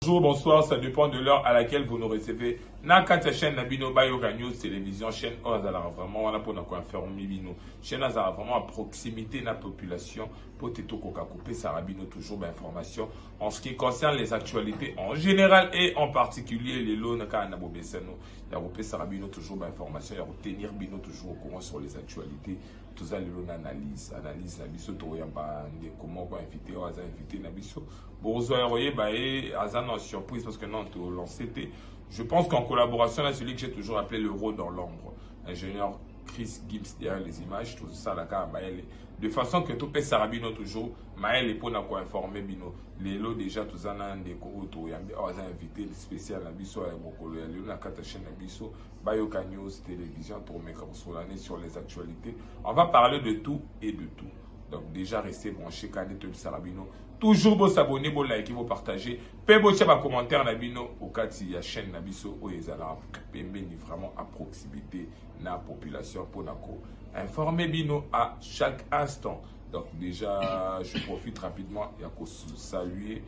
Bonjour, bonsoir, ça dépend de l'heure à laquelle vous nous recevez. Na kati ya chaîne na bino Bayoka News Télévision, chaîne oyo azalaka vraiment wana pona ko informer bino. Chaîne azalaka vraiment à proximité na population po te tokoka kopesaka bino toujours ba information en ce qui concerne les actualités en général et en particulier lelo na kaka na bomesano ya kopesaka bino toujours ba information ya kotenir bino toujours au courant sur les actualités. Toza lelo na analyse, analyse na biso tokoyamba ndeko moko invité oyo aza invité na biso. Bokozwa ya koyeba ye aza na surprise parce que non to lancé te. Je pense qu'en collaboration avec celui que j'ai toujours appelé le héros dans l'ombre, ingénieur Chris Gibbs derrière les images, tout ça la kaka mayele de façon que topesaka bino toujours mayele mpona koinforme bino. Lelo déjà toza na ndeko oyo toyambi awa, aza invité spécial na biso ya mokolo ya lelo na kati ya chaîne na biso Bayoka News Télévision. Tokomeka kosola sur les actualités, on va parler de tout et de tout. Donc déjà restez branchés, kande toyebisaka bino toujours bosabonner, bolike, bopartager mpe botia bacommentaire na bino okati ya chaîne na biso oyo ezalaka pembeni, vraiment à proximité na population mpona ko informer bino à chaque instant. Donc déjà je profite rapidement ya kosaluer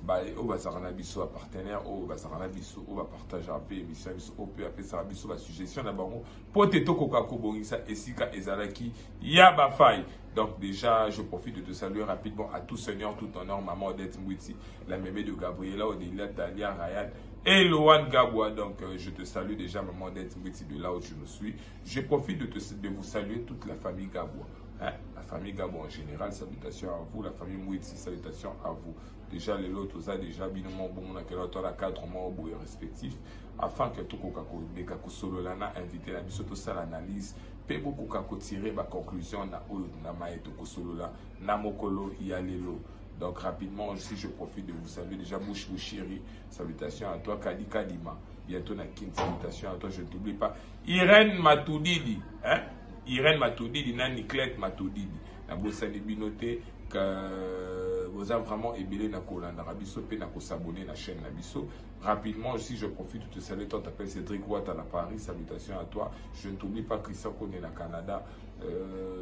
oyo bazalaka na biso, bapartenaire oyo bazalaka na biso, oyo bapartageaka mpe émission ya biso, oyo mpe bapesaka biso basuggestion na bango mpo te tokoka kobongisa esika ezalaki ya bafaille. Donc déjà je profite de te saluer rapidement, à tout seigneur tout honneur, maman Odette Mbouiti, la mémé de Gabriela, Odelia, Talia, Ryan et Loane Gaboua. Donc je te salue déjà, maman Odette Mbouiti, de là où tu nous suis. Je profite de vous saluer toute la famille Gaboua, hein? La famille Gaboua en général, salutations à vous. La famille Mbouiti, salutations à vous. Déjà lelo toza déjà bino moko bomonaka to la cadre moko boye respectif afin que tokoka komeka kosolola na invité na biso, tosala analyse mpe bokoka kotirer baconclusion na oyo na maye tokosolola na mokolo ya lelo. Donc rapidement aussi je profite de vous saluer déjà, Bouche Bouchiri, salutations à toi. Kadi Kadima, bientôt na Kin, salutations à toi. Je ne t'oublie pas, Irène Matoudidi, hein? Irène Matoudidi na Niclette Matoudidi, nabosani bino te que boza vraiment ebele na kolandaka biso mpe na kosabonner na chaîne na biso. Rapidement aussi je profite de te saluer, toi t'appelles Cédric Ouattara à Paris, salutations à toi. Je ne t'oublie pas, Christian Kone na Canada,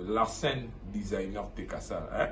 Larsen designer Tekasala, hein?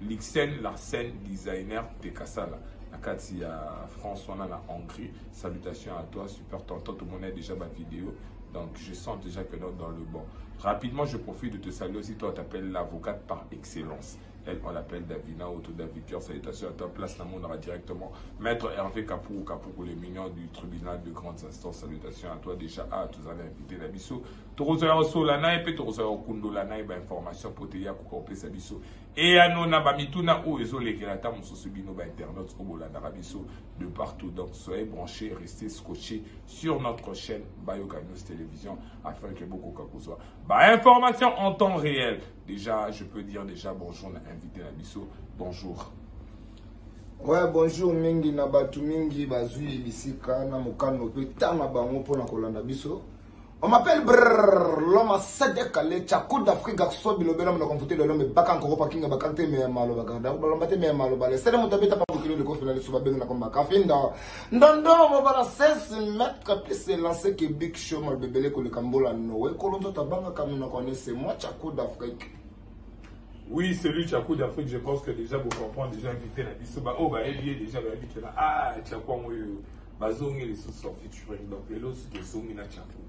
Lixen Larsen designer Tekasala na kati ya France wana na Hongrie, salutations à toi. Super tonton, tout le monde a déjà ma vidéo, donc je sens déjà que nous dans le bon. Rapidement je profite de te saluer aussi, toi t'appelles l'avocate par excellence. Elle, on l'appelle Davina Auto David Cœur. Salutations à toi. Place la monde directement. Maître Hervé Kapour, Kapour, le mignon du tribunal de grandes instances. Salutations à toi déjà. Ah, tous allez inviter la biso. Torozoya Solana et puis Torozoya Kundola na ba information pour te ya kopesa biso. Et anona ba mituna o ezolekela ta mosusu bino ba internautes o bolandaka biso de partout. Donc soyez branchés, restez scotchés sur notre chaîne Bayoka News Télévision afin que bokoka kozwa ba information en temps réel. Déjà, je peux dire déjà bonjour na invité na biso. Bonjour. Ouais, bonjour mingi na bato mingi bazwi bisika na mokano mpe ntango bango mpona kolanda biso. On m'appelle Brrr, l'homme à Sadek Ale, Tchakou d'Afrique, garçon bilobela monoko mfute lelo me baka nkoko pakinga bakante me ya malo bakanda balomba te me ya malo bale sele moto abeta pa bokilo de kofina leso babenga na komba kafinda ndondo mobala 16 mètres plus élancé que Big Show malbebele koleka mbola Noé kolo nzoto abangaka monoko ne, c'est moi Tchakou d'Afrique. Oui, celui Tchakou d'Afrique, je pense que déjà vous comprenez, déjà invité na biso ba oh ba yebi déjà ba yebi que ah Tchakou oyo bazongi lisusu en featuring. Donc lelo soki tozongi na Tchakou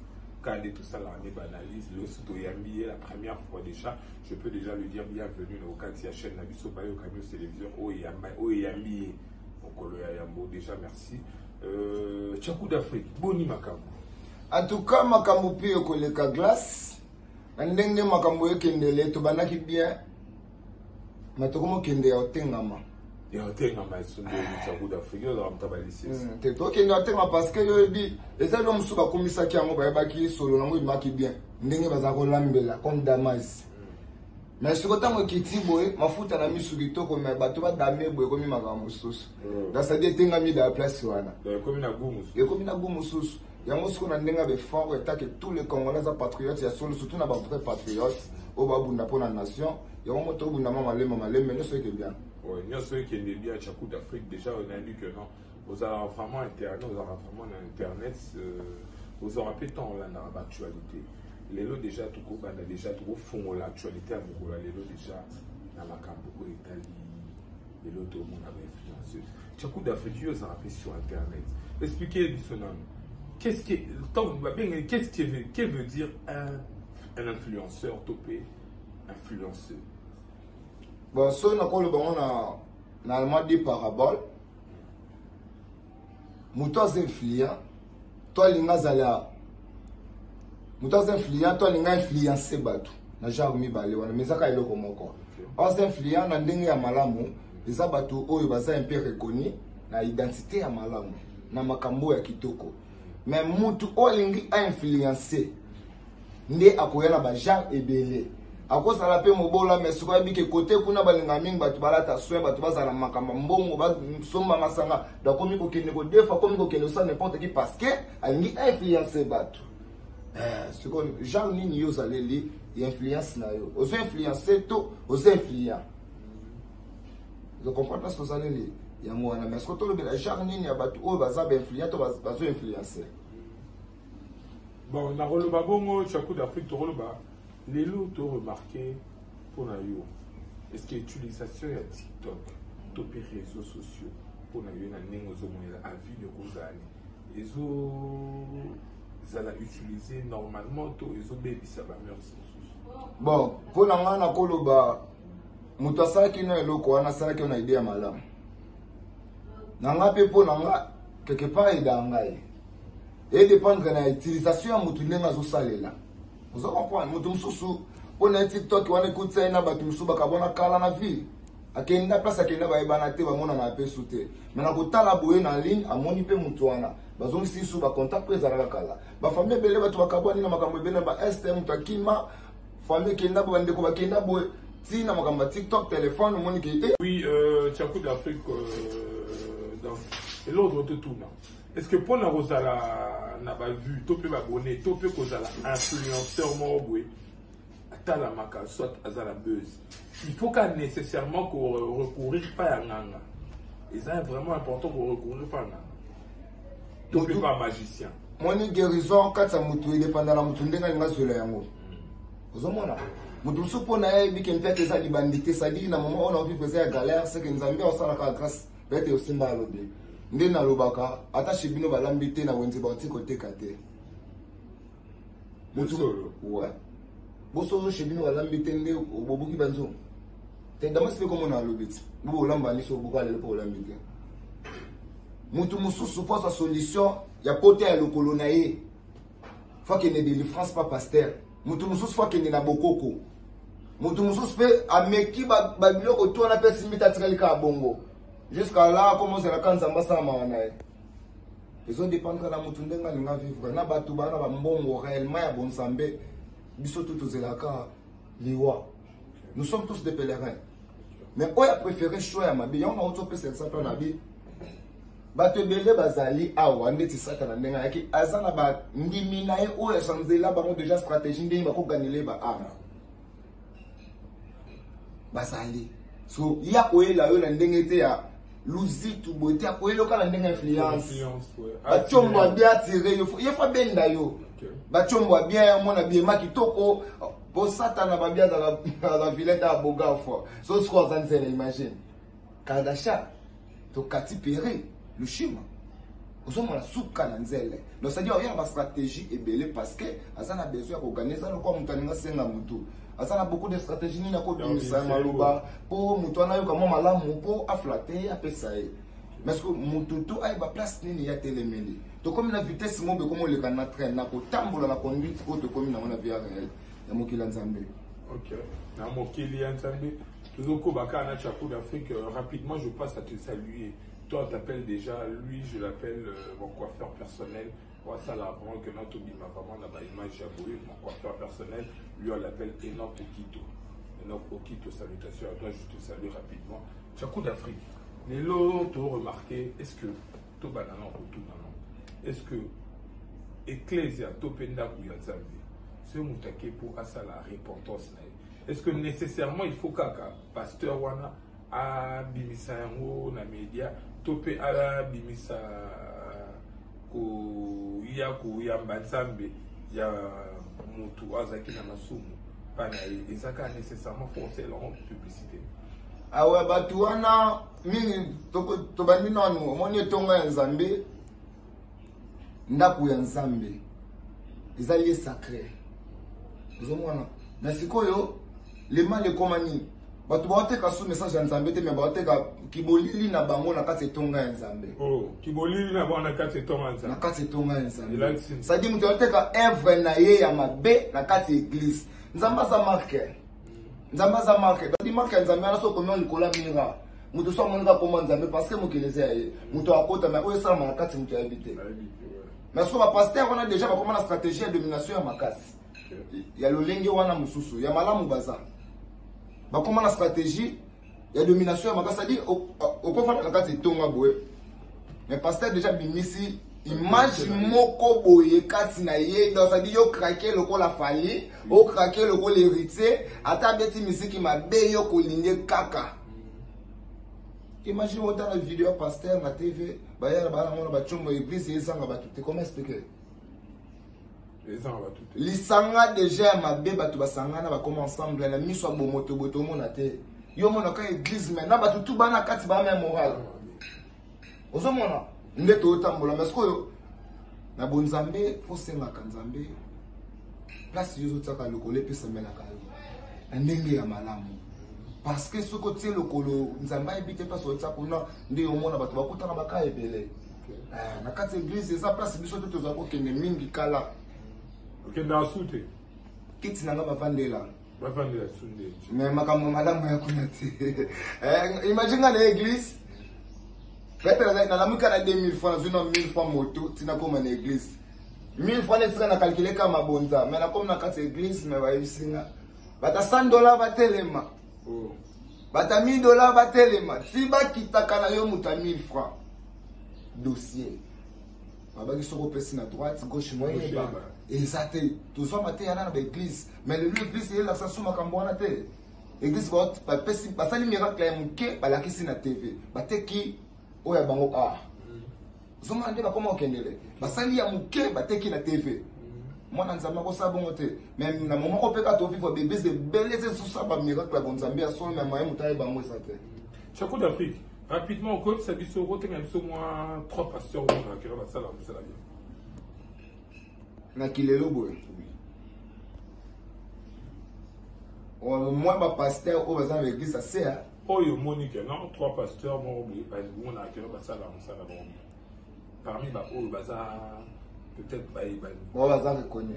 kande tosala ne baanalyse, lelo soki toyambi ye la première fois déjà, je peux déjà lui dire bienvenue na okati ya chaîne na biso Bayoka News Télévision oyo eyamba oyo eyambi ye mokolo ya yambo. Déjà merci, Tchakou d'Afrique, boni makambo? En tout cas makambo mpe ekoleka glace na ndenge makambo ekendele. Tobandaki bien mais tokomokende ya otengama. Ya otengama esundeli, Tchakou d'Afrique, ozala moto balisesi. Te, tokende ya otengama parce que yo oyebi eza elo mosusu bakomisaki yango, bayebaki solo nango ebimaki bien ndenge baza kolambela comme damas, mais siko ntango ekiti boye mafuta na misu kitoko, mais bato badame boye ekomi makambo mosusu. Donc c'est-à-dire etengami da place wana. Ekomi na goût mosusu. Ekomi na goût mosusu. Yango sikoyo na ndenge ya baeffort etake tous les Congolais aza patriote ya solo, surtout na bavrai patriote oyo babunda mpo na nation. Yango moto obunda mwa malembe malembe, nyonso eke bien. Ouais, nyonso ekende bien. Tchakou d'Afrique, déjà on a dit que non, ozalaka vraiment internet, ozalaka vraiment na internet, ozalaka mpe temps olandaka baactualité. Lelo déjà tokobanda, déjà tokofongola actualité ya mokolo ya lelo déjà na makambo oyo etali Lelo tomona ba influenceuse. Tchakou d'Afrique, yo ozalaka mpe sur internet. Expliquez biso nanu. Qu'est-ce que ntango babengi qu'est-ce que veut, que veut dire un influenceur to mpe influenceux? Bon, soki nakoloba ngo na allemand de parabole, moto aza influent to alinga azala moto aza influent to alinga influence bato na genre mibale wana, mais ezaka eloko moko. Aza influent na ndenge ya malamu, eza bato oyo baza un peu reconnu na identité ya malamu, na makambo ya kitoko. Mais mutu oyo alingi ainfluence nde akoya na bagenre ebele. Akozala mpe mobola, mais sikoyo ayebi ke kote kuna balingaka mingi bato balata soin, bato bazala makambo mbongo, basomba masanga, akomi kokende kodefa, akomi kokende kosala n'importe qui parce que alingi influence bato. Sikoyo genre nini yo ozaleli ya influence na yo? Ozo influence to ozo influent? Ozo comprendre place ozaleli yango wana. Mais sikoyo tolobela genre nini ya bato oyo baza bainfluent to bazo influence? Bon, nakoloba bongo, Tchakou d'Afrique, tokoloba lelo to remarqué mpona yo, est-ce que utilisation ya TikTok to mpe réseaux sociaux mpona yo na ndenge ozomonela avis ekozala nini? Ezozala utiliser normalement to ezobebisa bamœurs mosusu? Bon, mpo na ngai nakoloba moto asalaki no eloko wana, asalaki yo na idée ya malamu na ngai mpe mpo na nga quelque part edaka ngai, edépendre na utilisation ya motu ndenge azosalela. Oza comprendre, moto mosusu mpo na ye TikTok wana ekutisa ye na bato mosusu bakabwana kala na vie, akenda place akenda, bayebana te, bamonana ape su te, mais na kotala boye na ligne amoni mpe motu wana, bazongisi su bacontact mpo ezalaka kala. Bafamille ebele, bato bakabwani na makambo ebele na baeste, moto akima famille, ekenda boye, bandeko bakenda boye, ntina makambo ya TikTok, telefone, omoni ke te. Oui, Tchakou d'Afrique, donc eloko totuna, est-ce que mpona kozala na bavue to mpe babone to mpe kozala influenceur moko boye atalamaka, soit aza na buzz, il faut ka nécessairement recourir pa ya nganga? Eza vraiment important korecourir pa nganga to mpe pa magicien? Moni, guérison kati ya motu edépenda na motu ndenge alinga azwela yango. Ozomona moto mosusu mpo na ye ayebike mpe eza libandi te, c'est-à-dire na moment oyo na ovivre eza ya galère, c'est que Nzambe aosalaka grâce, peut-être osimba. Alobi nde nalobaka, ata chez bino balambi te, na wenze bauti koteka te. Bosolo. Ouais, bosolo, chez bino balambi te, nde bobuki banzongo te. Damasi mpe komona alobi ti bo bolamba niso, obuka lelo mpo olambi te. Motu mosusu mpo azwa solution ya pota ya lokolo na ye, faut akende délivrance pa pasteur. Motu mosusu faut akende na bokoko. Motu mosusu mpe ameki babiloko to wana mpe asimbi te, atikali kaka bongo jusqu'à là, komo ozalaka Nzambe asala mawa na ye. Ezodépendre na motu ndenge alinga vivre. Na bato baa na bambongo réellement ya bonzambe, biso tu tozelaka liwa, nous sommes tous des pèlerins, mais oyo apréféré choix ya mabe, yango nauti opesa exemple na bi bato ebele bazali awa ndeti Satana ndenge ayaki, aza na bandimi na ye oyo asanzela bango déjà stratégie ndenge bakoganela ye baarme bazali. So ye akoyela yo na ndenge te ya luzitu boye te, akoyela oka na ndenge ya influence, batiombo ya bien atire yo, ye faut abenda yo, batiombo ya bien, omona biema kitoko, po Satana babi azala vilain ta aboga fo so siko aza nzela. Imagine Kardashian to Katy Perry, lushima, ozomona suka na nzele. Donc c'est-à-dire oya na bastratégie ebele parce que aza na besoin ya kogagner. Eza lokola moto alingi asenga motu, aza na beaucoup de stratégie nini akobimisa maloba mpo moto wana ayoka mwa malamu, mpo aflatter ye, apesa ye. Mais que motu to ayeba place nini ya telemeli. Tokomi na vitesse moko ekomi oleka na train na kotambola na conduite oyo tokomi nango na vie réelle ya mokili ya Nzambe. Ok, na mokili ya Nzambe, tozokoba kaka na Tchakou d'Afrique. Rapidement, je passe à te saluer. Toi, t'appelles déjà lui, je l'appelle mon coiffeur personnel. Wasala vraiment que notre bima vraiment na ba image ya boye, mon coiffeur personnel, lui, on l'appelle Enoch Okito. Enoch Okito, salutations à toi, je te salue rapidement. Tchakou d'Afrique, lelo to remarqué, est-ce que to banana retour non? Est-ce que ecclésia to pe ndako ya Nzambe, ce moto ake po asala repentance na ye, est-ce que nécessairement il faut kaka pasteur wana abimisa yango na média to mpe abimisa koya koyamba Nzambe ya motu oyo azalaki na masumu mpa na ye? Eza kaka nécessairement faut osalela yango publicité? Awa bato wana mingi tobandi nanu, omoni etonga ya Nzambe, ndako ya Nzambe eza lieu sacré, ozomona. Na sikoyo le mal ekoma nini? Bato baoteka su message ya Nzambe te, me baoteka kibolili na bango na kati etonga ya Nzambe. Oh, kibolili na bango na kati etonga ya Nzambe. Na kati etonga ya Nzambe, c'est-à-dire moto aoteka œuvre na ye ya mabe na kati ya église. Nzambe aza marke, Nzambe aza marke. Badi marke ya Nzambe wana, so okomi likolo ya mira, moto so amonaka koma Nzambe, parce que mokili eza ya ye, moto akota. Me oyo esalama na kati, moto ayebi te. Mais soki bapasteur wana déjà bakoma na stratégie ya domination ya makasi ya lolenge wana, mosusu ya malamu baza bakoma na stratégie ya domination ya makasi, c'est-à-dire okofanda na kati etonga boye, mais pasteur déjà bimisi image moko boye kati na ye. Donc c'est-à-dire yo craquer lokola Fally, ocraquer lokola Héritier, ata abeti misiki mabe, yo kolinge kaka. Imagine otala video ya pasteur na TV, bayala bana mona bacombo, église ezanga bato te. Comment expliquer? Ezanga bato te. Lisanga déjà ya mabe, bato basangana, bakoma ensemble na miso ya bomoto boye, tomona te. Yo omonaka église, mais na bato tu bana kati bama ya moral, ozomona nde totambola. Mais sikoyo na bonzambe, fosengaka Nzambe place yo ozotiaka lokolo epesamelaka yo na ndenge ya malamu, parce que soki otie lokolo, Nzambe ayebi te place otia kuna. Nde omona bato bakutana baka ebele na kati ya église. Eza place biso te tozala kokende mingi kala. Okendaka su te? Kiti na nga bavandela. Bavandela su nde. Mais makambo malamu ya kuna te. Imagine nga na église, peut-être nalamuka na 2000 francs, nazwi na 1000 francs moto ntina koma na église. 1000 francs esika na calcule ka mabonza, mais nakomi na kati ya église, mais bayebisi nga bata 100 $ batelema, bata 1000 $ batelema, ti bakitaka na yo moto ya 1000 francs. Dossier babaki, soki opesi na droite, gauche moyeba eza te. Tozwa mateya na baéglise, mais lelo église eyelakisa su makambo wana te. Église bapesi, basali miracle ya moke, balakisi na TV, bateki oyo ya bango. Art ozomona nde bakoma kokendele, basali ya moke, bateki na TV. Mwana Nzambe akosala bongo te. Mais na moment moko mpe kaka tovivre, baéglise ebele eza ezosa bamiracle ya bonzambe ya solo, mais moye moto ayeba yango eza te. Chaco d'Afrique, rapidement, okoyebisa biso, okotenga biso mwa trois pasteurs omonaka kaka basala mosala bien. Na kilelo boye, mwa bapasteur oyo baza na baéglise aseya. Oyo omoni ke non, trois pasteurs moko boye bamonaka keno basala mosala bango bien, parmi baoyo baza peut-être bayebani. Bao baza reconnu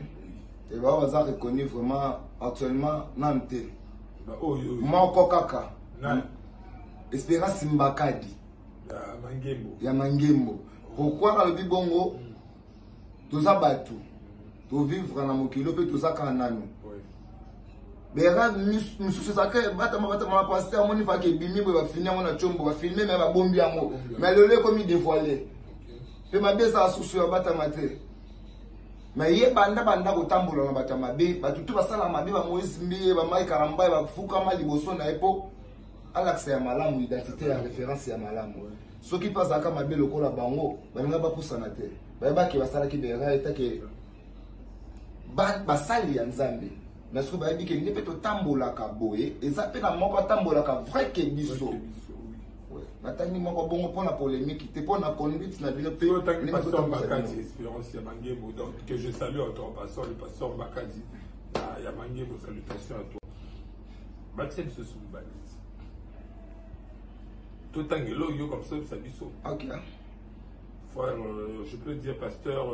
e, bao baza reconnu vraiment actuellement nanu te. Baoyo. Moko kaka. Nani? Espérance Mbakadi. Ya Mangembo. Ya Mangembo. Pourquoi nalobi bongo? Toza bato, tovivre na mokili mpe toza kaka nanu. Bera mosusu ezalaka batama batama na pasteur, amoni faka ebimi boye, bafilme yango na tiombo, bafilme, mais babombi yango, mais lelo ekomi dévoilé. Mpe mabe ezala susu ya batama te, mais ye banda banda kotambola na bato ya mabe, bato tu basalaka mabe, bamoïse Mbiye, bamai Kalambai, bafukama liboso na ye mpo alakisa ya malamu, identité ya référence ya malamu. Soki mpe azalaka mabe lokola bango, balinga bapusana te. Bayebaki basalaki bera etake basali ya Nzambe, mais soki bayebi ke nde mpe totambolaka boye, eza mpe na moko atambolaka vrai ke biso. Natangi moko bongo mpona polémique te, mpona conduite na bino. Mpe pasteur Mbakadi, Espérance ya Mangembo, donc que je salue à toi pasteur, le pasteur Mbakadi ya Mangembo, salutation à toi. Batia biso su mibale, totangela oyo comme ça oyebisa biso. Ok. Frère, je peux dire pasteur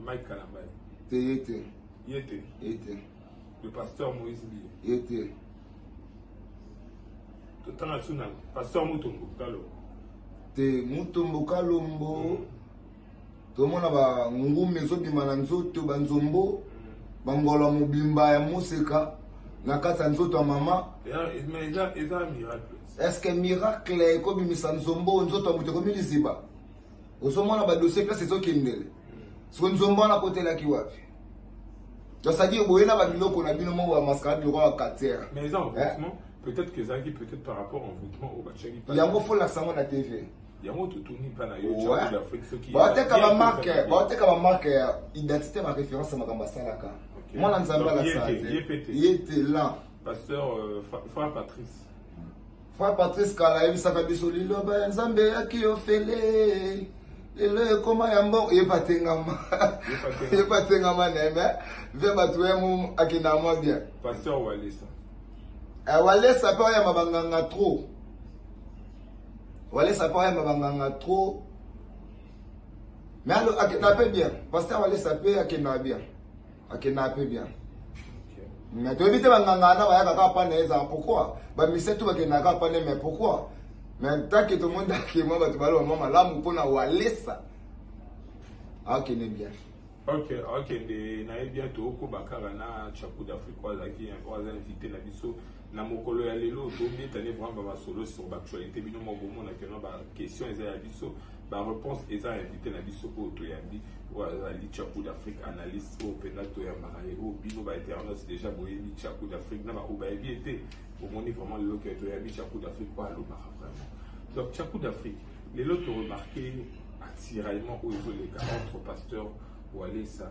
Mike Kalambay? Te, ye te. Ye te? Ye te. Le pasteur Moïse Mbiye? Ye te. Totanga su nani? Pasteur Mutombo Kalo? Te, Mutombo Kalombo, tomona bangumi ezobima na nzoto, banzombo, bangolo mobimba ya moseka na kati ya nzoto ya mama. Mais eza miracle. Est ce que miracle ekobimisa nzombo, nzoto ya moto ekomi liziba? Ozomona badossier place ezokendele. Siko nzombo wana akotelaki wapi? Donc c'est-à-dire boye na babiloko na bino moko, bamascarade biloko ya quartier. Mais eza envoûtement, peut-être que ezalaki peut-être par rapport envoûtement oyo batiaki. Yango folakisa yango na TV. Yango totuni mpa na yo d'Afrique soki baoteka bamarke, baoteka bamarke ya identité, baréférence ya makambo asalaka. Mwana Nzambe alakisaka te, ye te lan. Pasteur frère Patrice. Frère Patrice Kala ayebisaka biso liloba ya Nzambe eyaki ofele lelo ekoma ya mbongo ye patengama ye patengama na ye mais vie bato ye mo akendaka mwa bien. Pasteur Walesa. Eh, Walesa mpe oyamba banganga trop. Walesa mpe oyamba banganga trop. Mais akendaka mpe bien. Pasteur Walesa mpe akendaka bien. Akendaka mpe bien. Mais toyebi te banganga wana bayaka kaka pa na ye ezala pourquoi bamise tu bakendaka kaka pa na ye mais pourquoi mais tant que tomoni akema bato baloba mwa malamu mpona Walesa akende bien. Ok, akende na ye bien. Tokoba kaka na Chaku d'Afrique oyo azalaki oyo aza invité na biso na mokolo ya lelo. Tobetani vraiment bamasolo sur baactualité. Bino moko bomona keno baquestion eza ya biso, baréponse eza invité na biso oyo toyambi, oyo azali Chaku d'Afrique, analyste oyo mpenza toyambaka ye, oyo bino bainternaute déjà boyebi Chaku d'Afrique na baoyo bayebi ete omoni vraiment lelo ke toyambi Chaku d'Afrique oyo alobaka vraiment. Donc Chaku d'Afrique, lelo toremarquer attiraillement oyo ezoleka entre pasteur Walesa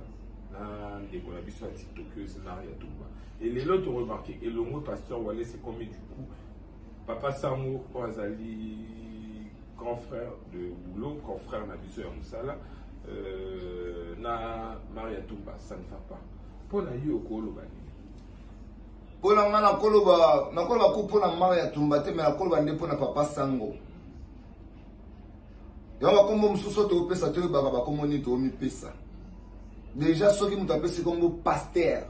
na ndeko na biso ya tiktokeuse Maria Tumba. Et lelo toremarquer elongo pasteur Walesa ekomi du coup papa Sango oyo azali grand frère de boulot, grand frère na biso ya mosala, na Maria Tumba, ça ne va pas. Mpo na yo okoloba nini? Mpo na nga nakoloba ku mpo na Maria Tumba te, mais nakoloba nde mpo na papa Sango. Yango bakombo mosusu oyo tokopesa, toyebaka bakombo nini tokomipesa. Déjà soki moto apesi kombo pasteur,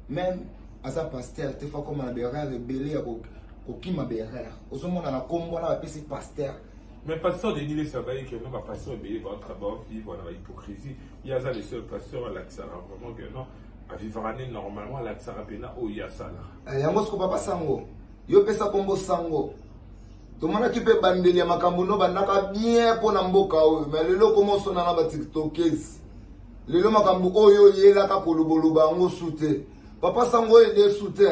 même aza pasteur te, fa koma na baerreur ebele ya kokima baerreur. Ozomona na kombo wana bapesi pasteur. Mais pasteur Denis Lessie abayi que non, bapasteur ebele bavivre na bahypocrisie. Ye aza le seul pasteur alakisaka vraiment que non, avivaka nde normalement, alakisaka mpena oyo ye asalaka. Yango siko papa Sango, yo pesa kombo Sango, tomonaki mpe bandeli ya makambo no bandaka bien mpo na mboka oyo, mais lelo koma osona na batiktokese. Lelo makambo oyo oyelaka koloboloba yango su te. Papa Sango oyo ede su te,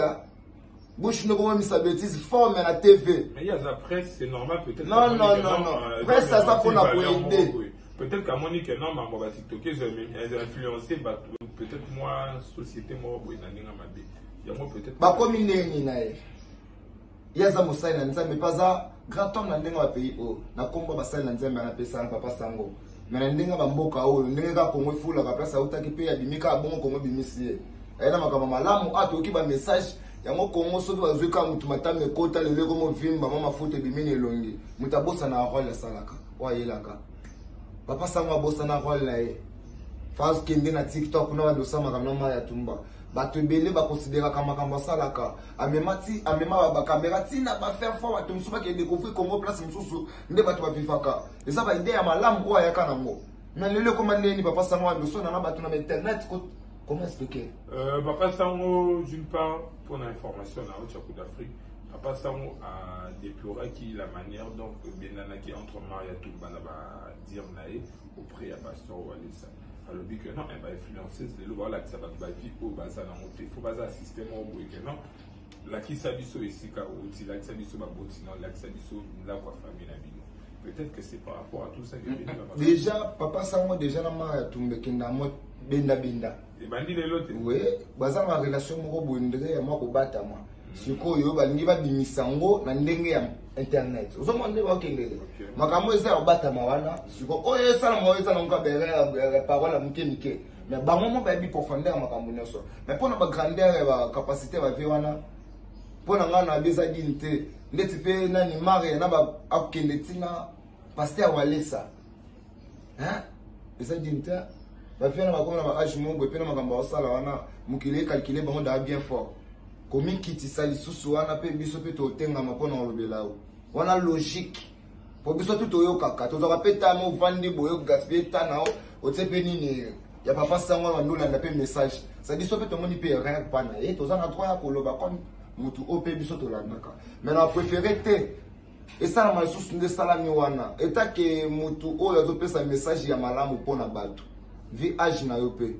bouche no komomisa bêtise forme na TV. Mais il y a la presse, c'est normal peut-être. Non, non, non, non, presse aza mpona koaider. Peut-être qu'amoni que non, mambo batiktokese influencé bato, peut-être moi société moko boye na ndenge mabe yango peut-être. Bakomi ndenge na ye, ye aza mosali na Nzambe mpe aza grand homme na ndenge ya pays oyo. Na nkombo basali na Nzambe anapesana papa Sango, mais na ndenge ya bamboka oyo, ndenge kaka Kongo efulaka place autaki mpe abimi kaka bongo, Kongo ebimisi ye, aye na makambo malamu. A toyoki bamessage yango Kongo soki bazwi kaka motu matama ekota lelo ekomovimba mwa mafuta ebimi na elongi, moto abosana role asalaka oyo ayelaka. Papa Sango abosana role na ye, fa kende na TikTok kuna bandi osala makambo na mai ya Tumba. Bato ebele bakonsideraka makambo asalaka, amema ti amema bakamera ntina bafaire fois bato mosusu bakende découvrir Congo place mosusu nde bato bavivaka. Eza baidée ya malamu oyo ayaka nango, mais lelo ekoma ndeni papa Sango wana osona na bato na bainternet? Comment expliquer? Papa Sango, d'une part, pour l'information na Chaku d'Afrique, papa Sango a déploré la manière dont benanaki entre Maria Tumba na badire na ye auprès ya pasteur Walesa. Alobi que non, bainfluenceuse lelo baolakisa bato bavie oyo baza nango te. Fo baza système oyo boye ke non, lakisa biso esika outi, lakisa biso baboti na, lakisa biso ndako ya famille na bino. Peut-être que c'est par rapport à tout ça que Déjà papa Sango déjà na Mara ya Tumba ekenda mo bendabenda. Ebandi lelo te. We baza na relation moko boye ndenge ya mwa kobatama. Sikoyo balingi babimisa yango na ndenge ya internet, ozomona nde bakendele makambo eza ya kobatama wana. Sikoyo oyo esalama oyo eza nango kabere ya parole ya moke mike, mais bango mo bayebi profondeur ya makambo nyonso. Mais mpona bagrandeur ya bacapacité bavie wana, mpo na ngai na eza dini te. Ndeti mpe nani Maria na akende ntina pasteur Walesa, eza dini te. Bavie wana bakoma na baage moko boye mpe na makambo baosala wana, mokili ecalculer bango daa bien fort. Komikitisa lisusu wana mpe biso mpe totengama mpona kolobela yo wana logique, po biso tu toyokaka, tozwaka mpe tama ovandi boye gaspille ta na yo, otie mpe nini ya papa Sango wana, bandolanda mpe message. Sa biso mpe tomoni mpe erreur mpa na ye, toza na droit ya koloba comme motu oyo mpe biso tolandaka, mais na préféré te esalama lisusu nde esalami wana. Etake motu oyo azopesa message ya malamu mpona bato vi age na yo mpe.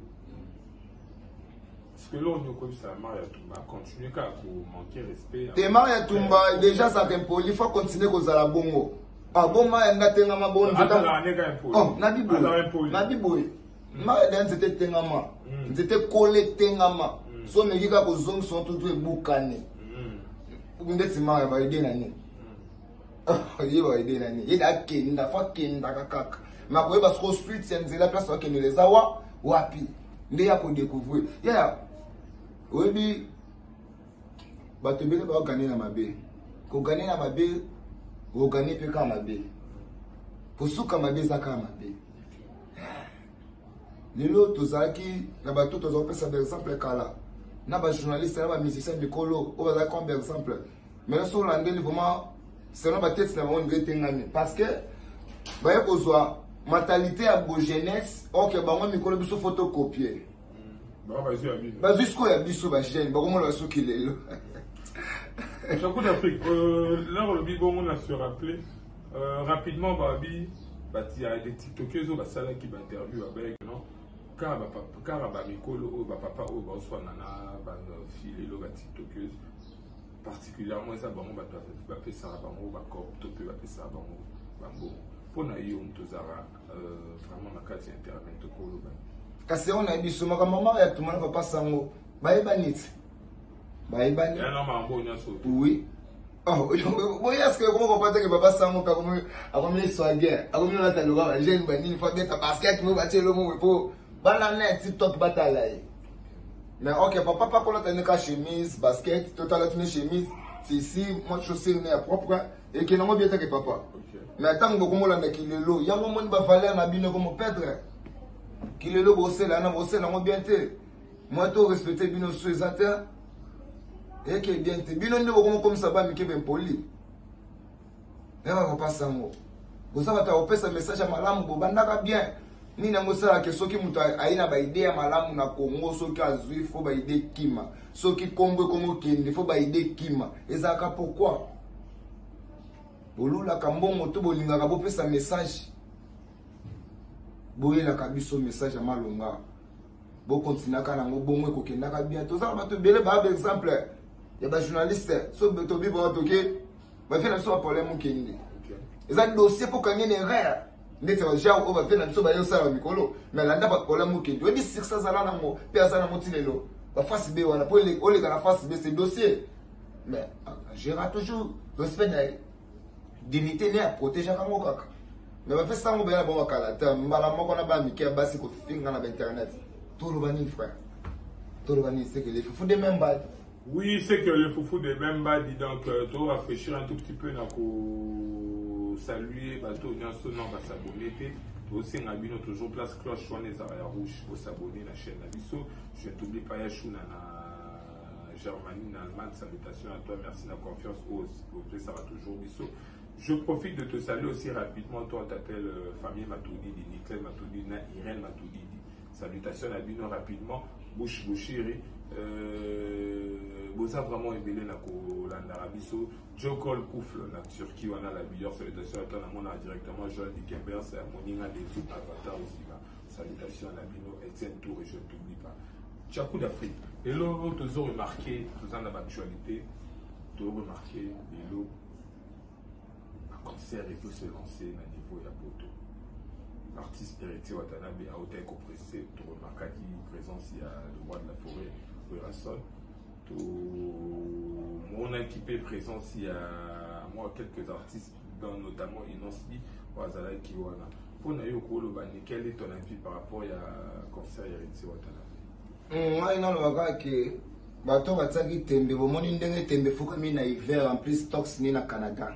Parce que l'on okoyebisa Maria Tumba continue kaka komanquer respect. Te, Maria Tumba déjà azalaka impoli, faut continuer kozala bongo. Ah bon, Maria nda tengama bongo. Azalaka ndenge impoli. Oh, nabi boye, nabi boye, Maria da nzete etengama, nzete ekole etengama, so omeki kaka kozongisa tutu ebukani. Ndeti mara baide na nini? Ye baide na nini? Ye da akenda, fo akendaka kaka. Mais akoyeba sikoyo suite ya nzela place akendela eza wa wapi nde ya kodécouvrir. Yaya, oyebi bato ebele baogane na mabe. Kogane na mabe, ogane mpe kaka mabe. Kosuka mabe eza kaka mabe. Lelo tozalaki na bato toza kopesa baexemple kala na bajournaliste na bamusicien mikolo oyo bazalaki comme baexemple. Mais soki olandeli vraiment selon batete na bango, ndenge etengami, parce que baye kozwa mentalité ya bojeunesse. Ok, bango mikolo, biso fo tokopie. Bazwi sikoyo ya biso bajeune, bakomona basuki lelo. Chaque d'Afrique, là, olobi bongo, na se rappeler rapidement babi bati ya des tiktokers oyo basalaki bainterview, babayaki non, kaka bamikolo oyo, bapapa oyo baoswana na bafille lelo, batiktokeuse particulièrement, eza bango bato bapesaka bango bacorp to mpe bapesaka bango bambongo. Mpo na yo, moto ozalaka vraiment na kati ya internet, okoloba? Kasi yango nayebi so makambo mama ya tumana papa sango bayebani ti bayebani. Ya na makambo nyonso. Oui, boye est-ce que okoma comprendre que papa sango mpe akomi swagger, akomi olata loka bajeune banini, fo abeta basket mo batie elo mo po bana na ya TikTok batala ye. Mais ok, papa pa kolata ne ka chemise basket, totala tine chemise tisi mwa chaussure ne ya propre, ekende yango bien take papa. Mais ntango bokomolanda kilelo yango, omoni bavaleur na bino ekomoperdre. Kilelo bosela na bosela yango bien te. Moi to respecte bino so eza te, eke bien te. Bino nde bokomokomisa ba mike bempoli ya bapapa sango. Boza bato ya kopesa message ya malamu, bobandaka bien. Nini yango esalaka soki moto aye na baide ya malamu na Congo, soki azwi fo baide kima, soki nkombo ekomokende fo baide kima, ezalaka pourquoi? Bolulaka mbongo to bolingaka bopesa message? Boyelaka biso message ya malonga, bokontinaka nango bongo, ekokendaka bien. Toza na bato ebele baya baexemple ya bajournaliste. So tobi bango, toke bavie na biso baproblème okende eza dossier mpo kangi na erreur ndeti bagenre oyo bavie na biso baye osala mikolo. Mais landa baproblème okende, oyebi succès azala nango mpe aza nango ti lelo. Bafasi be wana mpo oleka na face be, c'est dossier. Mais gérera toujours respect na ye, dignité ne aprotégeaka yango kaka. Mais bapesa yango baya na bango bakala te mbala moko na bana mike ya basi kofinga na bainternet. Toloba nini, frère? Toloba nini? C'est que les fufu de même bad. Oui, c'est que le foufou de Bemba dit donc, to rafraîchir un tout petit peu na ko saluer bato nyonso non ba s'abonner te. Tosenga bino toujours place cloche wana ezala ya rouge, bosabonner na chaîne na biso. Je t'oublie pas, Yashuna na Germanie, na Allemagne, salutations à toi, merci na confiance opesaka toujours biso. Je profite de te saluer aussi rapidement, toi, on t'appelle famille Matoudidi, Nickel Matoudidi, na Irène Matoudidi. Salutations à bino rapidement, Bouche Bouchiri. Boza vraiment ebele na kolandaka biso. Jokol Koufle na Turquie wana la meilleure salutation à toi, na mona directement Joël Dickenbers, moninga des Avatar Oziba. Salutations à bino Etienne Tour et je ne t'oublie pas. Tchakou d'Afrique. Lelo tozo remarqué, toza na actualité, tozo remarqué lelo concert ezo se lancer na niveau ya poto. L'artiste Héritier Watanabe autaki kopresse, toremarkaki présence ya le roi de la forêt Werrason, tomonaki mpe présence ya mwa quelques artistes, dont notamment Innoss'B oyo azalaki wana. Mpo na yo, koloba ni quel est ton avis par rapport ya concert ya Héritier Watanabe? Ngai nalobaka ke bato batiaki tembe, bomoni ndenge tembe efukami na hiver, en plus tox ni na Canada,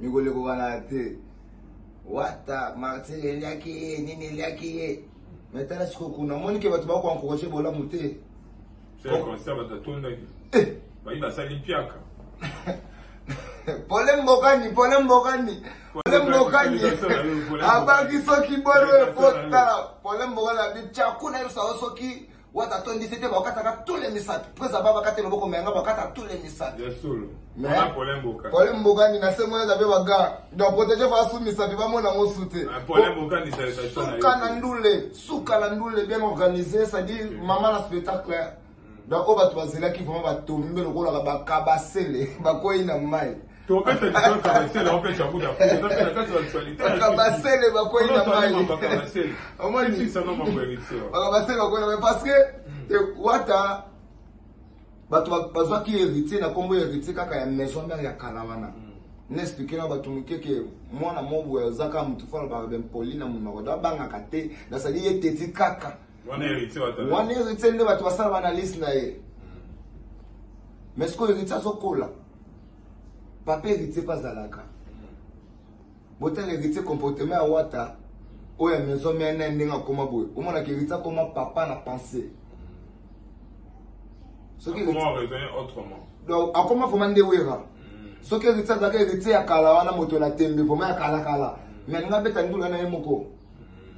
mikolo ekokana te. Wata martyr eliaki ye nini, eliaki ye. Mais tala sikoyo kuna, omoni ke bato bakoencourage bolamu te. Concert bato atondaki, bayi basali mpiaka. Pole mbokani, pole mbokani, pole mbokani abaki soki bolo po tala pole mbokani abi tia kuna yebisa soki wata atondisi te, bakataka tous les misato presa ba bakata loboko menga, bakata tous les misato. Pole mbokani na se mona eza mpe baga donc protéger fa su misapi bamona yango su te. Suka na ndule, suka na ndule bien organisé, c'est-à-dire mama na spectacle. Donc oyo bato bazelaki vraiment, batombe lokolaka bakabasele bakwei na mai. Bakabasele bakwei na mai, omoni bakabasele bakwei na mai parce que wata. Bato bazwaki héritier na kombo ya héritier kaka ya maison mère ya kala wana. Na expliquer na bato moke ke mwana moko boye aza kaka motu fo alobaka bempoli na monoko, do abangaka te, nasali ye teti kaka. Wana héritier watala. Wana héritier nde bato basala baanalyse na ye. Mais sikoyo héritier azokola, papa héritier mpe azalaka botala héritier, comportement ya Wata oyo ya maison mère na ndenge akoma boye, omonaka héritier akoma papa na pensée. Soki comment raisonner autrement? Donc akoma vraiment nde Wera. Soki héritier azalaka héritier ya kala wana, moto na tembe vraiment ya kalakala, mais alinga abeta ndula na ye moko.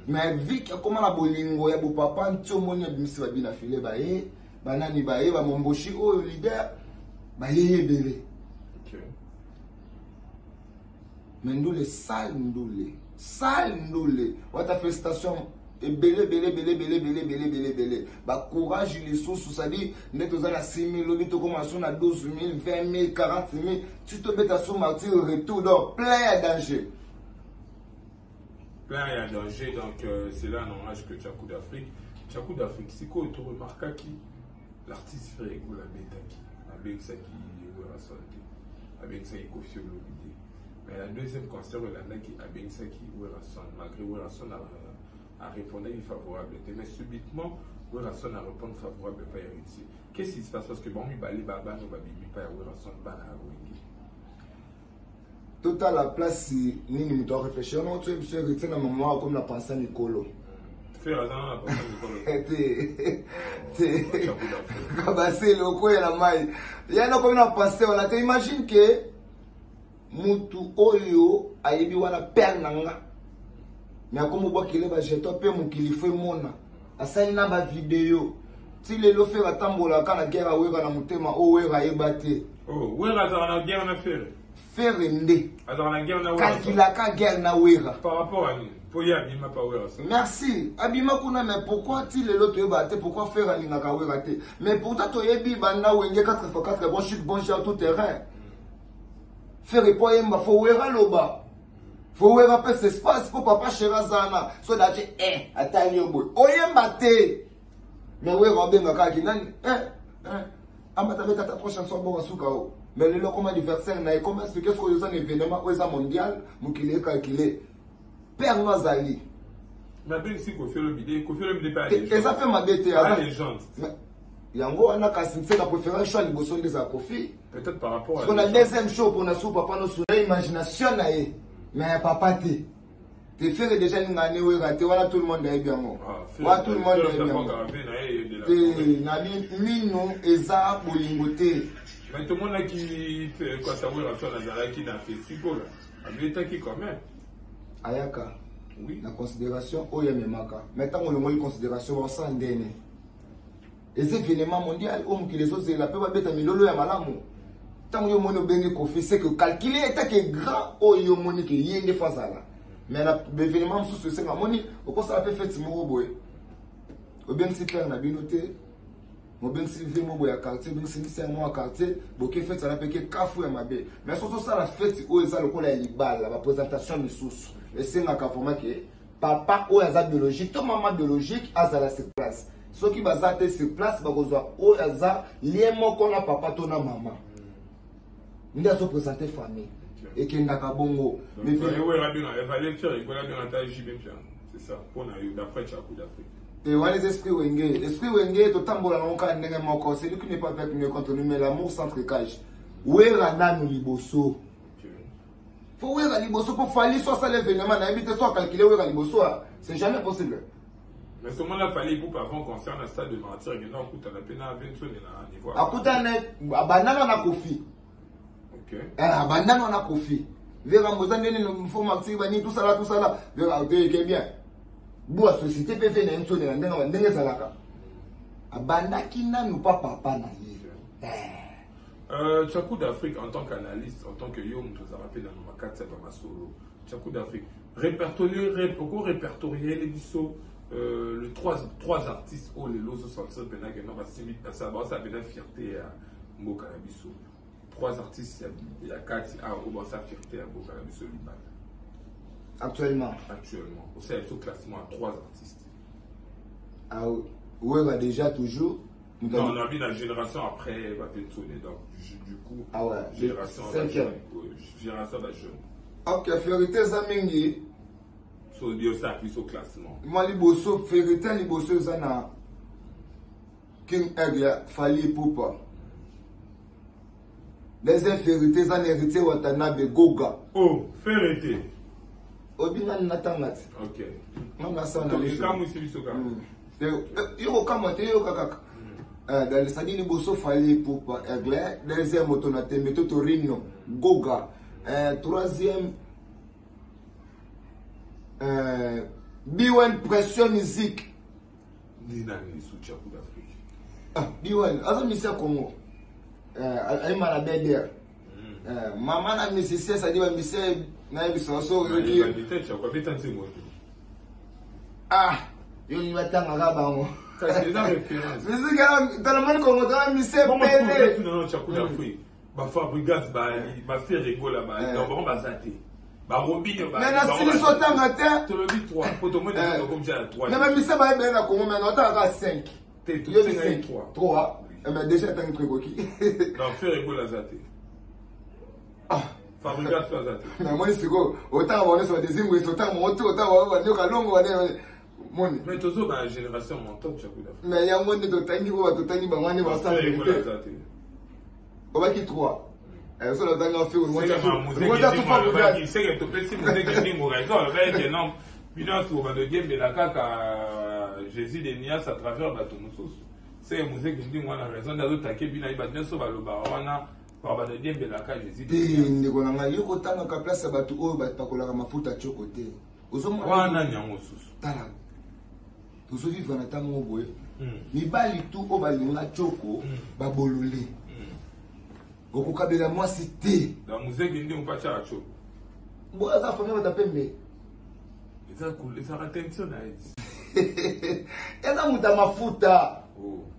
Mais viki akoma na bolingo ya bopapa, nti omoni abimisi babina file, baye banani, baye bamomboshi oyo leader, bayeye ebele. Mais ndule sale, ndule sale, ndule Wata, félicitation ebele ebele ebele ebele ebele ebele ebele ebele, bacourage lisusu. Sadi nde toza na 6 000, lobi tokóma so na 12 000, 20 000, 40 000, ti tobeta so Martyr retour, donc plein ya danger. Plein ya danger. Donc c'est là n'engage que Tchakou d'Afrique. Tchakou d'Afrique, sikoyo toremarkaki l'artiste Ferre Gola abetaki, abengisaki Werrason te, abengisaki Koffi Olomide. Mais la deuxième concert elandaki, abengisaki Werrason, malgré Werrason arépondaki favorable te. Mais subitement Werrason a répondre favorable pa héritier. Qu'est-ce qui se passe? Parce que bango mibale babano babimi pa ya Werrason, bana ya Wenge. Totala place nini moto aréfléchir wana otoyebi biso héritier na mama akomi na pensa mikolo. Ferre aza na pensa mikolo? Te te, kabasele okoyela mai yana komi na pense wana te. Imagine ke mutu oyo ayebi wana père na nga, me akomi obwakele bajeton mpe mokili fo emona asali na bavideo. Ti lelo Ferre atambolaka na guerre, awera na motema oyo Wera ayeba te. Oh, Wera azalaka na guerre na Ferre? Ferre nde azalaka na guerre na Wera? Kalkulaka guerre na Wera. Par rapport à nini? Po ye abima pa Wera? Merci, abima kuna. Mais pourquoi ti lelo toyeba te pourquoi Ferre alingaka Wera te? Mais pourtant toyebi banda Wenge 4 x 4, bon chic bon genre, tout terrain. Ferre po ayemba, fo Wera loba, fo Wera apesa espace mpo papa chéri aza wana. So dati e atali yo boye, oyemba te, mais Wera obengaka aki nani amata beta ata trois chanson bongo suka o. Mais lelo koma anniversaire na ye, comment expliquer soki oyo eza na événement oyo eza mondial, mokili ecalcule père no azali? Nabengisi Koffi Olomide, Koffi Olomide mpe. Eza mpe mabe te. Légende. Yango wana kasi nse na préféré choix liboso nde ezala Koffi. Peut-être par rapport à na deuxième show mpona su papa no suna imagination na ye, mais ya papa te te. Ferre déjà ningana ne Wera te wana, tout le monde ayebi yango wana, tout le monde ayebi yango te. Na mino eza bolingo te. Mais tomonaki kwasa Wera so azalaki na festival, abetaki quand même. Ayaka. Oui. Na considération oyo amemaka, mais ntango olongoli considération, basala ndene eza événement mondial oyo mokili ezozela mpe babeta milolo ya malamu. Ntango yo omoni obengi Koffi, c'est que calcule etake grand oyo yo omoni ke ye nde fo azala. Mais na baévénement mosusu esenga moni okosala mpe fête moko boye, obengisi père na bino te, mobengisi vie moko boye ya quartier, obengisi misere moko ya quartier, boke fête wana mpe ke kafu ya mabe. Mais soki osala fête oyo eza lokola ya libala, baprésentation misusu esengaka vraiment ke papa oyo aza biologique to mama biologique azala sur place. Soki baza te sur place, bakozwa oyo aza lien moko na papa to na mama nde azoprésente famille, ekendaka bongo. Mais c'est ça mpona yo, d'après Tchakou d'Afrique? Te, wana eza esprit Wenge. Esprit Wenge, totambola nango kaka ndenge moko. Celui qui n'est pas avec nous contre nous, mais l'amour sans tricage. Wera nanu liboso, fo Wera liboso mpo Fally so asala événement, nayebi te so acalcule Wera liboso, c'est jamais possible. Mais ce moment-là, Fally Ipupa avant concert na stade de Martyr, ekenda akutana mpe na Vincent na niveau. Akutana, abandana na Koffi. Abandana na Koffi. Vera moza ndeni fo Martyr bani tosala tosala Vera te eke bien bua société mpe ve na ye nsoni na ndenge ndenge ezalaka, abandaki nanu pa papa na ye. Tchakou d'Afrique, en tant qu'analyste, en tant que yo moto ozalaka mpe na makati ya bamasolo, Tchakou d'Afrique, répertorier, oko répertorier biso le trois artistes oyo lelo ozosentir mpena ke no basimbi, basala mpena fierté ya mboka na biso, trois artistes ya kati awa oyo basala fierté ya mboka na biso libanda. Actuellement? Actuellement, osala biso classement ya trois artistes. Ah, Wera déjà toujours. Non, on a vu la génération après Baventone, donc du coup, ah ouais, génération cinquième. Génération ba jeune. Ok, fierté eza mingi. So bio ça plus au classement. Moi liboso fierté liboso eza na King Aigle Fally Ipupa. Deuxième fierté eza na héritier Watanabe Goga. Oh, fierté. Obi nani natanga ti. Ok. Nga nasala na liso. Ekamwisi biso kaka. Yo kokamwa te yoka kaka. Dans le sadi liboso Fally Ipupa Aigle, deuxième moto na tembe to Torino Goga, troisième B1 Pression Musique. Ni nani lisusu ya Coupe d'Afrique? Ah, B1 aza musicien ya Congo. Ayemba na BDR. Mama na musicien, c'est-à-dire ba musicien na yebiso so oyoki. Ah, yo ni batangaka bango. Musique talamani Congo tala musicien pele. Ba Fabregas bali, ba Ferre Gola bali, donc bango baza te. Ba Robinho bali. Mais na silisi otanga te. Tolobi 3, po tomoni tokomi na 3. Mais ba musicien bayebele na Congo mais otanga 5. Te totingai 3. 3. Mais déjà atangi 3 ekoki. Non, Ferre Gola aza te. Ah. Fabregas aza te. Namoni sikoyo otanga bango nyonso badezingwesi otanga bango te otanga bango banyoka longo bane moni. Mais tozo ba génération montante ya Coupe d'Afrique. Mais yango nde totangi po bato totangi bango nde basala te. Obaki 3. So natanga Seke topesi mozeki ndingo raison alobaki ke non bino nyonso bandodiembela kaka Jésus de Nias à travers bato mosusu. Seke mozeki ndingo wana raison nde azotake bino ayi bato nyonso balobaka wana bandodiembelaka Jésus. Te ndeko na ngai, yo kotangaka place ya bato oyo bapakolaka mafuta tioko te. Wana nyango susu. Tala, tozovivre na ntango boye. Mibali tu oyo balinga tioko babolole. Okokabela mwasi te. Na muzeki ndi mpacha acho. Bo aza famille bata pembe. Eza cool, eza attention na ye. Eza muta mafuta.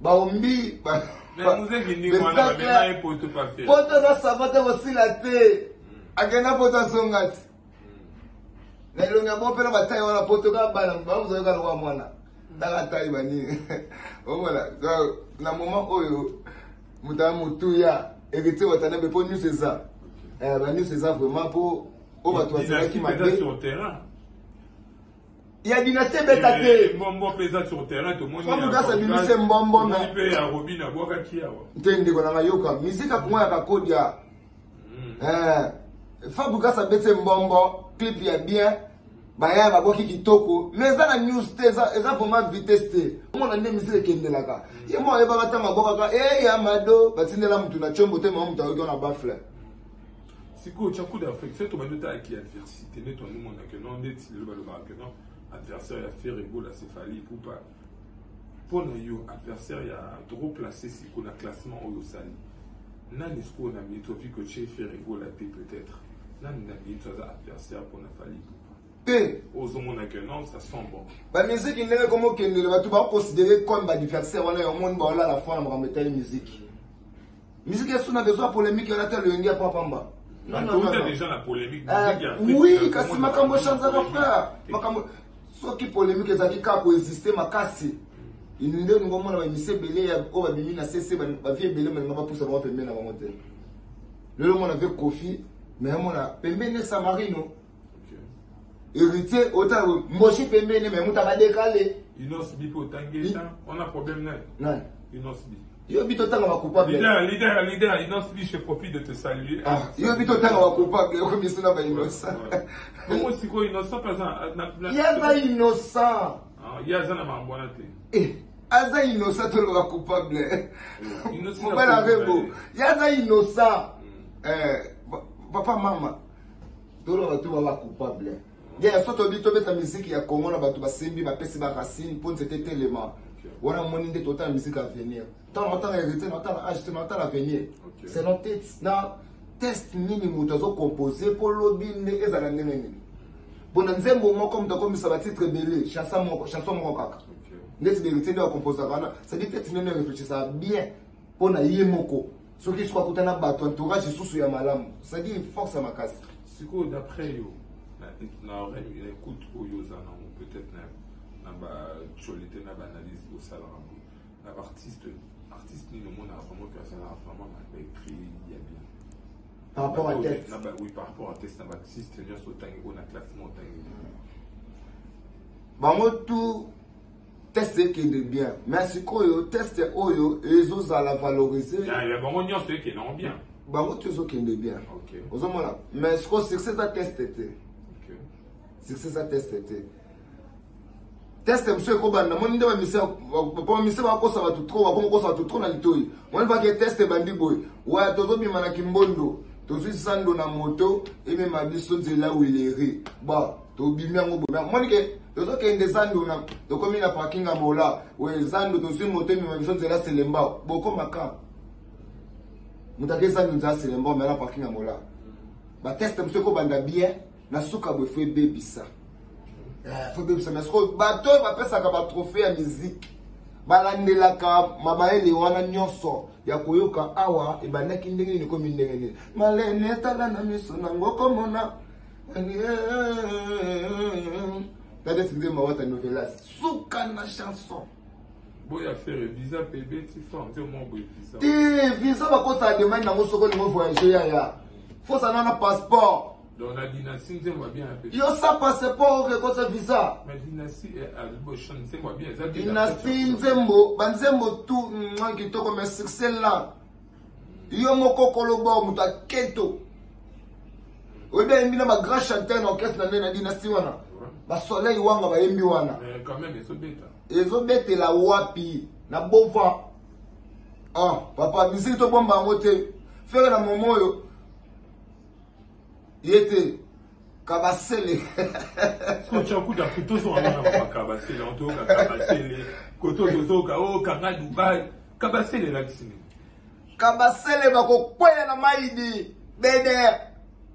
Baombi ba. Na muzeki ndi mwana ba mema ye poto pa fe. Poto za savate kosila te. Akenda poto azonga ti. Na elongi ya bongo mpe na batai wana poto kaka bana bamozoyoka lokola mwana. Taka tai banini. Omona donc na moment oyo moto ya motuya héritier Watanabe mpo news eza. Ba news eza vraiment mpo oyo bato bazalaki mabe. Sur terrain. Ya dynastie ebeta te. Mbombo mpe eza sur terrain tomoni. Fabregas abimisi mbombo na mpe ya Robin abwakaki awa. Te ndeko na ngai yoka musique ya Congo ya Kakodia. Fabregas abeti mbombo clip ya bien baya babwaki kitoko mais eza na news te eza vraiment vitesse te. Omona nde musique ekendelaka. Ye moko ayebaka ntango abwakaka e ya mado batindela mutu na tshombo te mama mutu ayoki wana bafle. Sikoyo tya coup d'Afrique soki tobandi otalaki adversité nde toandimona ke non ndeti lelo balobaka ke non adversaire ya Ferre Gola c'est Fally Ipupa. Mpona yo adversaire ya toko place sikoyo na classement oyo osali nani sikoyo na minute ovi ke otie Ferre Gola te peut-être nani na minute aza adversaire mpona Fally Ipupa te ozomona ke non ça sent bon bamusiki ndenge komo okendele bato baconsidere comme baadversaire wana ya omoni baolala fo na makambo etali musiki. Musique est na besoin polémique wana te loyenge ya pamba. Non, non, non, déjà la polémique. Oui, kasi makambo echangeaka frère. Makambo soki polémique ezalaki kaka koexiste makasi. Nde olingo omona bamisi ebele oyo babimi na CC bavie ebele balinga bapusa bango pembeni na bango te. Lelo omona ve Kofi, mais omona pembeni Samarino. Héritier otala Mboshi pembeni mais mutu abadekale. Inos bi po tangeta, on a problème na. Nani? Inos bi. Yo bito tanga ba coupable. Leader, leader, leader, Inos bi, je profite de te saluer. Ah, yo bito tanga ba coupable, yo miso na ba innocent. Bongo sikoyo innocent mpe aza Ye aza innocent. Ah, ye aza na makambo wana te. Eh, aza innocent to ba coupable. Innocent Mobali na arebo. Ye aza innocent. Papa mama. Tolo bato ba coupable. Yeah, so tobi tobeta musique ya Congo na bato basembi bapesi ba racine mpo nzete telema. Wana moni nde totala musique avenir. Tant otala héritier, na otala âge, na otala avenir. C'est notre tête. Na test nini moto azo composer mpo lobi nde ezala ndenge nini. Mpona nzembo moko moto akomisa ba titre ebele, chanson moko kaka. Ndeti héritier nde akomposaka wana, c'est-à-dire tête nene réfléchissaka bien mpona ye moko. Soki soki akutana bato entourage lisusu ya malamu, c'est-à-dire force ya makasi. Sikoyo d'après yo na oreille na écoute oyo oza nango peut-être na ba actualité na ba analyse osalaka boye na ba artiste Artiste nini omonaka vraiment que azalaka vraiment na baécrit ya bien? Par rapport à test? Oui, par rapport à test, na baartiste nyonso otangi oyo na classement otangi. Bango tout test ekende bien, mais sikoyo test oyo ezozala valorise. Ya bango nyonso ekende yango bien. Bango tout ezokende bien, ozomona, mais sikoyo succès eza test te. Succès eza test te. Test mosusu ekobanda, moni nde bamise bakosa bato trop, bakomi kosa bato trop na litoi. Moni bake test ebandi boye, waya tozobima na kimbondo, tozwi sando na moto emema biso nzela wileri ba tobimi yango boye, moni ke tozokende zando na tokomi na parking ya mola oyo zando, tozwi moto emema biso nzela Selemba. Bokomaka moto ake zando nzela Selemba, omela parking ya mola. Batest mosusu ekobanda bien, na suka boye fo ebebisa, fo ebebisa. Mais sikoyo bato oyo bapesaka batrophée ya musique balandelaka mamayele wana nyonso ya koyoka awa ebandaki ndenge nini, ekomi ndenge nini. Malene tala na miso nango komona tadesi nzemba wata novelas suka na chanson. Boya faire visa mpe ebeti fort nze mwa boye visa. Te, visa bakosala demande nango soki olingo voyage, yaya, fosana na passeport. Donc na Dynastie nzembo ya bien mpe. Yo sa passeport okekosa visa. Mais Dynastie nzembo ya bien eza. Dynastie nzembo, banzembo tout mwa kitoko, mais succès là yo moko koloba moto aketo oyebi ayembi na bagrand chanteur na orchestre na nde na Dynastie wana, basoleil wanga bayembi wana. Quand même ezobeta. Ezobetela wapi na bova? Ah papa, misiki tobomba yango te. Ferre na momo oyo ye te kabasele. Kuta tozonga na bakabasele, toyoka kabasele koto, tozoka o kanga Dubai. Kabasele elakisi nini? Kabasele bakokweya na maidi bede,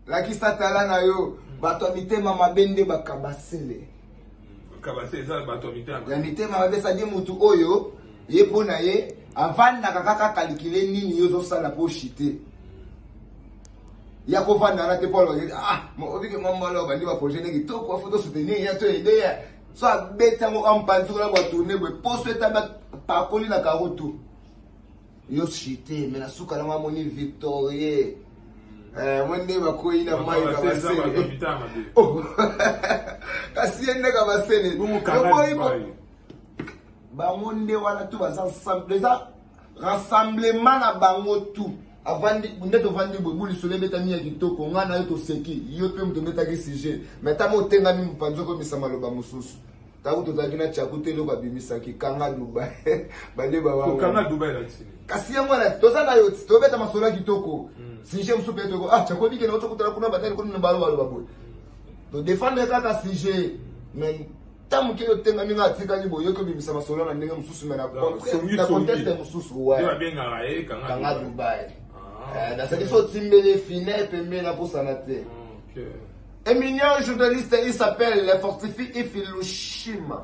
lakisa tala na yo. Bato ya mitema mabe nde bakabasele. Kabasele eza bato ya mitema ya mitema mabe, sadi mutu oyo ye mpo na ye avandaka kaka kalikile nini yo ozosala mpo shite ya kovanda wana te, mpo aloba: "Ah, obike mwa mbala bandi baprojet nde kitoko, afo tosoutenir ya to aide ya." So abeti yango ampanzi kuna batourne boye, poso etami pakoli na karo tu yo shite, me na suka nango amoni victorie mo nde bakwei na mai kabasele. Kasi ye nde kabasele bango nde wana tu baza ensemble, eza rassemblement na bango tu. Avandi nde tovandi boye, bulisolo ebetami ya kitoko, ngai na yo toseki, yo mpe moto obetaki sujet, mais ntango otengami mopanzi okomisa maloba mosusu. Ntango tozalaki na tiaku te, eloko abimisaki kanga Dubai bande. Kokanga Dubai elakisi? Kasi yango wana toza na yo, tobeta masolo ya kitoko, sujet mosusu mpe toko: "Ah, tiaku obikende otokutana kuna batali kuna balo baloba boye." Todefendre kaka sujet, mais ntango moke otengami, nga atikali boye, yoki obimisa masolo na ndenge mosusu, mais na contexte mosusu. Babengaka ye kanga Dubai. Nazali so otimbeli fine pembeni, naposana te. Éminent journaliste, il s'appelle Fortifie Ifilushima.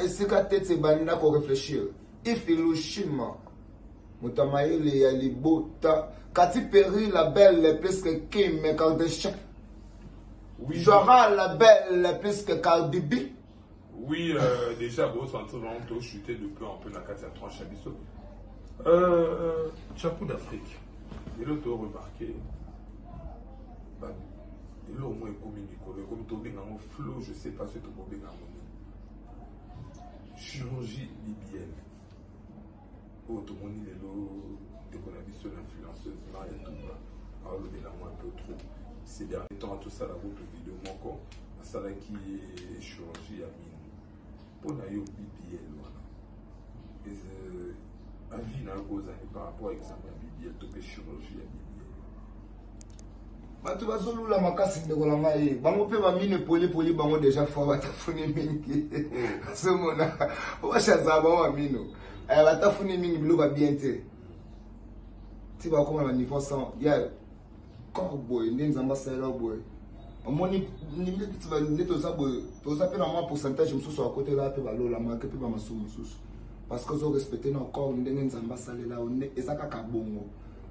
Esika tete ebanda koréfléchir, Ifilushima, moto ya mayele ya libota. Kati Perry la belle plus que Kim Kardashian. Oui. Joara la belle plus que Cardi B. Oui, déjà, bon, sentir vraiment to chuter de peu en peu na kati ya tranche ya biso. Chapeau d'Afrique. Lelo to remarqué lelo moko ekomi mikolo ekomi tobenga yango flow, je sais pas soki tokobenga yango nini, chirurgie BBL oyo tomoni lelo ndeko na biso na influenceuse Maria Tumba aolobela yango un peu trop ces derniers temps. Tosala kutu video moko, asalaki chirurgie ya mino. Mpo na yo, BBL wana, avis na yo kozali par rapport à examen ya BBL to mpe chirurgie ya BBL? Bato bazolula makasi, ndeko na ngai. Bango mpe bamino epolipoli bango déjà fois batafuni mingi, azomona bashaza bango bamino batafuni mingi biloko ya bien te, ti bakoma na niveau 100 ya corps boye nde Nzambe asalela boye. Omoni nde toza boye, toza mpe na mwa pourcentage mosusu akotela mpe balola make mpe bamasumu mosusu, parce que ozorespecte na corps ndenge Nzambe asalela yo nde eza kaka bongo,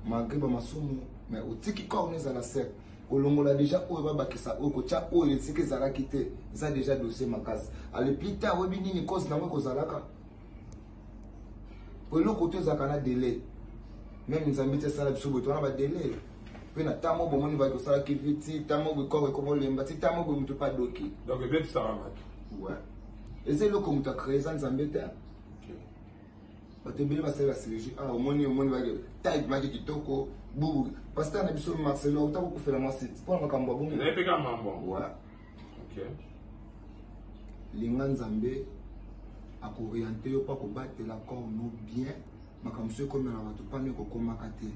malgré bamasumu, mais otiki corps no ezala sec. Kolongola déjà oyo, babakisa oyo, kotya oyo esika ezalaki te, eza déjà dossier makasi. Ale plus tard oyebi nini cause nango ekozalaka. Po eloko to ezalaka na delai. Meme Nzambe ti asala biso boye towana ba delai. Pe na ntango bomoni baki osalaki vi ti ntango boye koro ekoma olemba ti ntango boye moto mpe adoki. Donc ebebisaka bato. Ouais. Eza eloko moto acree eza Nzambe te. Bato ebele basali ba chirurgie ah omoni omoni baki taille ebimaki kitoko bubu pasteur na biso Marcelo auta kokufela mwasi mpo na makambo ya bongo. Ezali mpe kaka mambo. Ouais. Okay. Linga Nzambe akoriente yo mpo akobatela corps no bien makambo mosusu ekomela bato mpano ekokomaka te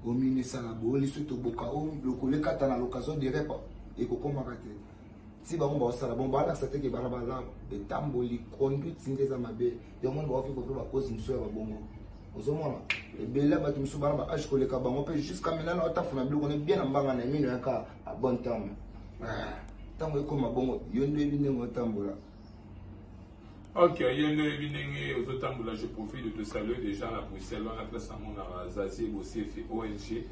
omino esala boye liso etoboka o lokolo ekata na l'occasion de repa ekokomaka te ti bango baosala bon balakisa te ke bana baza etamboli conduite nde eza mabe yango moni baovivre mpe bakozi mosusu ya babongo ozomona ebele ya bato mosusu bana ba age koleka bango mpe jusqu'à maintenant na otafuna biloko ne bien na mbanga na mino yaka a bon terme ntango ekoma bongo yo nde oyebi ndenge otambola. Ok, yo nde oyebi ndenge ozotambola. Je profite de te saluer déjà na Bruxelles wana place namonaka Zazie Bosiefe ONG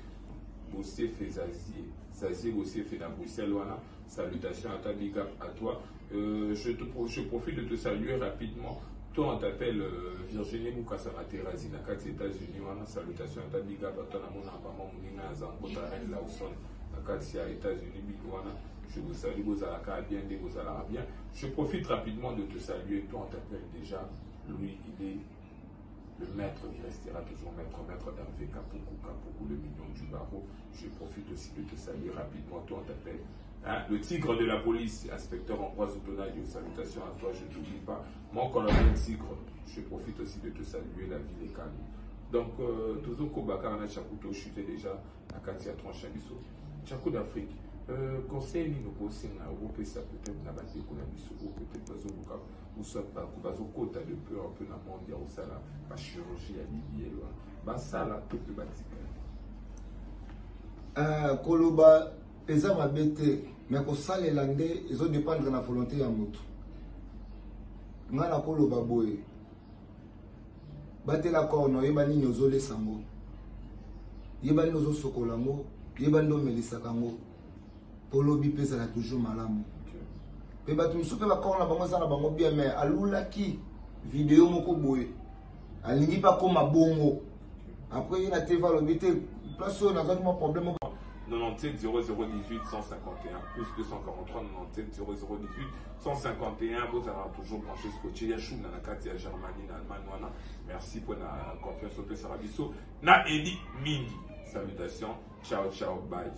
Bosiefe Zazie Zazie Bosiefe na Bruxelles wana. Salutations à toi, big up à toi. Je profite de te saluer rapidement. Toi, on t'appelle Virginie Mukasa Materazi na kati États-Unis wana. Salutations à toi, big up à toi. Namona maman moninga ya Zambota Reine Lawson na kati ya États-Unis big wana. Je vous salue, bozalaka bien, nde bozalaka bien. Je profite rapidement de te saluer. Toi, on t'appelle déjà Louis, il est le maître, il restera toujours maître, maître Hervé Kapuku, Kapuku, le mignon du barreau. Je profite aussi de te saluer rapidement. Toi, on t'appelle hein, le tigre de la police, inspecteur Ambroise Otonadio. Salutations à toi, je ne t'oublie pas. Mon colonel tigre, je profite aussi de te saluer, la ville est calme. Donc, toujours Kobaka, on a Chakuto, chuté déjà à Katia Tranche Biso. Chaku d'Afrique, conseil nini okosenga okopesa peut-être na bandeko na biso oyo peut-être bazoluka ou soit bazokota de peu un peu na monde ya kosala bachirurgie ya BBL wana basala to mpe batika? Koloba eza mabe te, mais kosalela nde ezodépendre na volonté ya motu. Ngai nakoloba boye, batela corps na oyeba nini ozolesa yango, yeba nini ozosokola yango, yeba nde omelisaka yango, mpo lobi mpe ezala toujours malamu. Mpe bato mosusu mpe bacorps na bango eza na bango bien, mais alulaki video moko boye, alingi mpe akóma bongo. Après ye na TV alobi te place oyo nazwaki mwa problème. 97 0018 151 plus 243 97 0018 151. Bozalaka toujours branché, scotché ya chou na kati ya Germanie, na Allemagne wana. Merci pour la confiance opesaka biso na Edi mingi. Salutations, ciao ciao, bye.